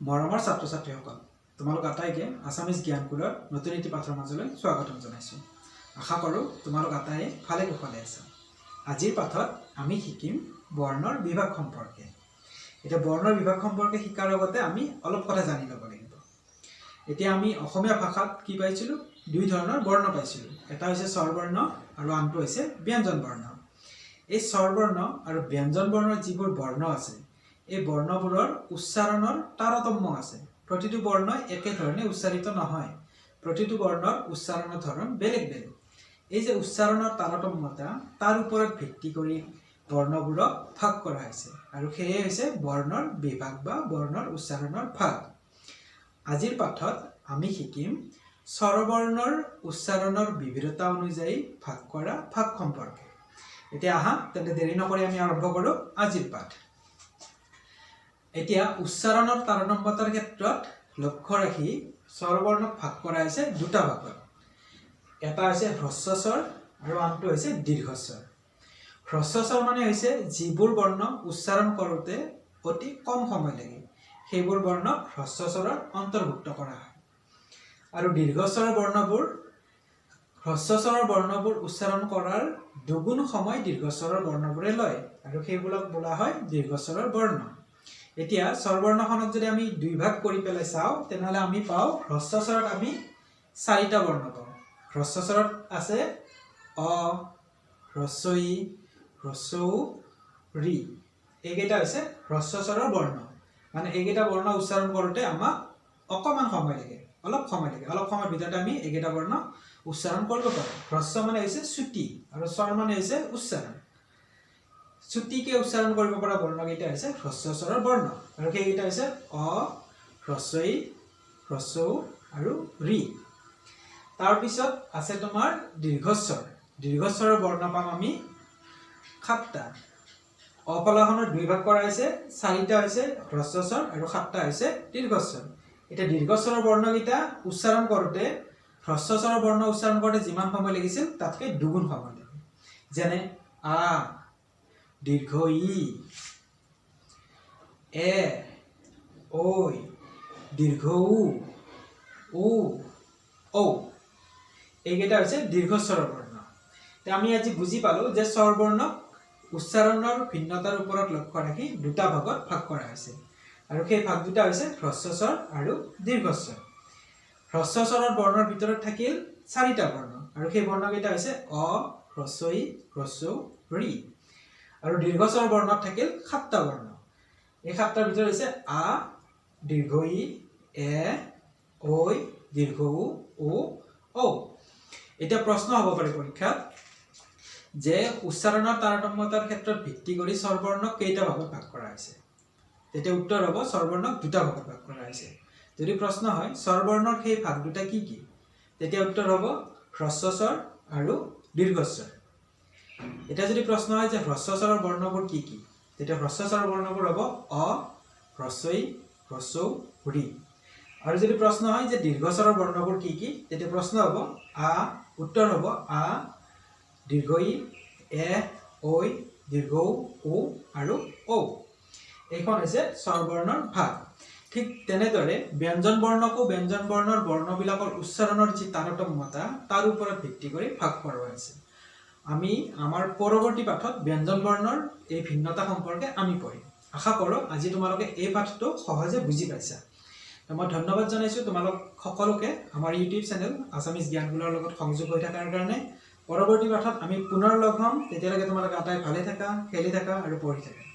মৰমৰ ছাত্ৰ ছাত্ৰীসকল, তোমালোক আটাইকে আছামিজ জ্ঞানকুলৰ নতুন এটি পাঠৰ মাজলৈ স্বাগতম জনাইছোঁ। আশা কৰোঁ তোমালোক আটাইয়ে ভালে কুশলে আছা। আজিৰ পাঠত আমি শিকিম বৰ্ণৰ বিভাগ সম্পৰ্কে। এতিয়া বৰ্ণৰ বিভাগ সম্পৰ্কে শিকাৰ লগতে আমি অলপ কথা জানি ল'ব লাগিব। এতিয়া আমি অসমীয়া ভাষাত কি পাইছিলোঁ? দুই ধৰণৰ বৰ্ণ পাইছিলোঁ। এটা হৈছে স্বৰবৰ্ণ আৰু আনটো হৈছে ব্যঞ্জন বৰ্ণ। এই স্বৰবৰ্ণ আৰু ব্যঞ্জন বৰ্ণৰ যিবোৰ বৰ্ণ আছে, এই বৰ্ণবোৰৰ উচ্চাৰণৰ তাৰতম্য আছে। প্ৰতিটো বৰ্ণই একেধৰণে উচ্চাৰিত নহয়। প্ৰতিটো বৰ্ণৰ উচ্চাৰণৰ ধৰণ বেলেগ বেলেগ। এই যে উচ্চাৰণৰ তাৰতম্যতা, তাৰ ওপৰত ভিত্তি কৰি বৰ্ণবোৰক ভাগ কৰা হৈছে আৰু সেয়ে হৈছে বৰ্ণৰ বিভাগ বা বৰ্ণৰ উচ্চাৰণৰ ভাগ। আজিৰ পাঠত আমি শিকিম স্বৰবৰ্ণৰ উচ্চাৰণৰ বিবিধতা অনুযায়ী ভাগ কৰা ভাগ সম্পৰ্কে। এতিয়া আহা তেন্তে, দেৰি নকৰি আমি আৰম্ভ কৰোঁ আজিৰ পাঠ। এতিয়া উচ্চাৰণৰ তাৰতম্যতাৰ ক্ষেত্ৰত লক্ষ্য ৰাখি স্বৰবৰ্ণক ভাগ কৰা হৈছে দুটা ভাগত। এটা হৈছে হ্ৰস্বস্বৰ আৰু আনটো হৈছে দীৰ্ঘস্বৰ। হ্ৰস্বস্বৰ মানে হৈছে যিবোৰ বৰ্ণ উচ্চাৰণ কৰোঁতে অতি কম সময় লাগে, সেইবোৰ বৰ্ণক হ্ৰস্বস্বৰৰ অন্তৰ্ভুক্ত কৰা হয়। আৰু দীৰ্ঘস্বৰৰ বৰ্ণবোৰ হ্ৰস্বস্বৰৰ বৰ্ণবোৰ উচ্চাৰণ কৰাৰ দুগুণ সময় দীৰ্ঘস্বৰৰ বৰ্ণবোৰে লয় আৰু সেইবোৰক বোলা হয় দীৰ্ঘস্বৰৰ বৰ্ণ। এতিয়া স্বৰবৰ্ণখনক যদি আমি দুই ভাগ কৰি পেলাই চাওঁ, তেনেহ'লে আমি পাওঁ হ্ৰস্বস্বৰত আমি চাৰিটা বৰ্ণ পাওঁ। হ্ৰস্বস্বৰত আছে অ, হ্ৰস্ব ই, হ্ৰস্ব উ, ৰি। এইকেইটা হৈছে হ্ৰস্বস্বৰৰ বৰ্ণ। মানে এইকেইটা বৰ্ণ উচ্চাৰণ কৰোঁতে আমাক অকণমান সময় লাগে, অলপ সময় লাগে। অলপ সময়ৰ ভিতৰতে আমি এইকেইটা বৰ্ণ উচ্চাৰণ কৰিব পাৰোঁ। হ্ৰস্ব মানে হৈছে চুটি আৰু স্বৰ মানে হৈছে উচ্চাৰণ। চুটিকে উচ্চাৰণ কৰিব পৰা বৰ্ণকেইটা হৈছে হ্ৰস্বস্বৰৰ বৰ্ণ আৰু সেইকেইটা হৈছে অ, হ্ৰস্ব ই, হ্ৰস্ব উ আৰু ৰি। তাৰপিছত আছে তোমাৰ দীৰ্ঘস্বৰ। দীৰ্ঘস্বৰৰ বৰ্ণ পাম আমি সাতটা। অফলাখনৰ দুই ভাগ কৰা হৈছে, চাৰিটা হৈছে হ্ৰস্বস্বৰ আৰু সাতটা হৈছে দীৰ্ঘস্বৰ। এতিয়া দীৰ্ঘস্বৰৰ বৰ্ণকেইটা উচ্চাৰণ কৰোঁতে হ্ৰস্বস্বৰৰ বৰ্ণ উচ্চাৰণ কৰোঁতে যিমান সময় লাগিছিল, তাতকৈ দুগুণ সময় লাগে। যেনে আ, দীৰ্ঘ ই, এ, ঐ, দীৰ্ঘ উ, উ, ঔ। এইকেইটা হৈছে দীৰ্ঘস্বৰৰ বৰ্ণ। এতিয়া আমি আজি বুজি পালোঁ যে স্বৰবৰ্ণক উচ্চাৰণৰ ভিন্নতাৰ ওপৰত লক্ষ্য ৰাখি দুটা ভাগত ভাগ কৰা হৈছে আৰু সেই ভাগ দুটা হৈছে হ্ৰস্বস্বৰ আৰু দীৰ্ঘস্বৰ। হ্ৰস্বস্বৰৰ বৰ্ণৰ ভিতৰত থাকিল চাৰিটা বৰ্ণ আৰু সেই বৰ্ণকেইটা হৈছে অ, হ্ৰস্ব ই, হ্ৰস্ব উ, ৰি। আৰু দীৰ্ঘস্বৰ বৰ্ণত থাকিল সাতটা বৰ্ণ। এই সাতটাৰ ভিতৰত হৈছে আ, দীৰ্ঘ ই, এ, ঐ, দীৰ্ঘ উ, উ, ঔ। এতিয়া প্ৰশ্ন হ'ব পাৰে পৰীক্ষাত যে উচ্চাৰণৰ তাৰতম্যতাৰ ক্ষেত্ৰত ভিত্তি কৰি স্বৰবৰ্ণক কেইটা ভাগত ভাগ কৰা হৈছে? তেতিয়া উত্তৰ হ'ব, স্বৰবৰ্ণক দুটা ভাগত ভাগ কৰা হৈছে। যদি প্ৰশ্ন হয় স্বৰবৰ্ণৰ সেই ভাগ দুটা কি কি, তেতিয়া উত্তৰ হ'ব হ্ৰস্বস্বৰ আৰু দীৰ্ঘস্বৰ। এতিয়া যদি প্ৰশ্ন হয় যে হ্ৰস্বস্বৰৰ বৰ্ণবোৰ কি কি, তেতিয়া হ্ৰস্বস্বৰৰ বৰ্ণবোৰ হ'ব অ, হ্ৰস্ব ই, হ্ৰস্ব উ, ৰি। আৰু যদি প্ৰশ্ন হয় যে দীৰ্ঘস্বৰৰ বৰ্ণবোৰ কি কি, তেতিয়া প্ৰশ্ন হ'ব আ, উত্তৰ হ'ব আ, দীৰ্ঘ ই, এ, ঐ, দীৰ্ঘ উ, উ আৰু ঔ। এইখন হৈছে স্বৰবৰ্ণৰ ভাগ। ঠিক তেনেদৰে ব্যঞ্জন বৰ্ণকো ব্যঞ্জন বৰ্ণৰ বৰ্ণবিলাকৰ উচ্চাৰণৰ যি তাৰতম্যতা, তাৰ ওপৰত ভিত্তি কৰি ভাগ কৰোৱা হৈছে। আমি আমাৰ পৰৱৰ্তী পাঠত ব্যঞ্জন বৰ্ণৰ এই ভিন্নতা সম্পৰ্কে আমি পঢ়িম। আশা কৰোঁ আজি তোমালোকে এই পাঠটো সহজে বুজি পাইছা। তো মই ধন্যবাদ জনাইছোঁ তোমালোক সকলোকে আমাৰ ইউটিউব চেনেল আছামিজ জ্ঞানকুলৰ লগত সংযোগ হৈ থকাৰ কাৰণে। পৰৱৰ্তী পাঠত আমি পুনৰ লগ হ'ম। তেতিয়ালৈকে তোমালোকে আটাই ভালে থাকা, খেলি থাকা আৰু পঢ়ি থাকা।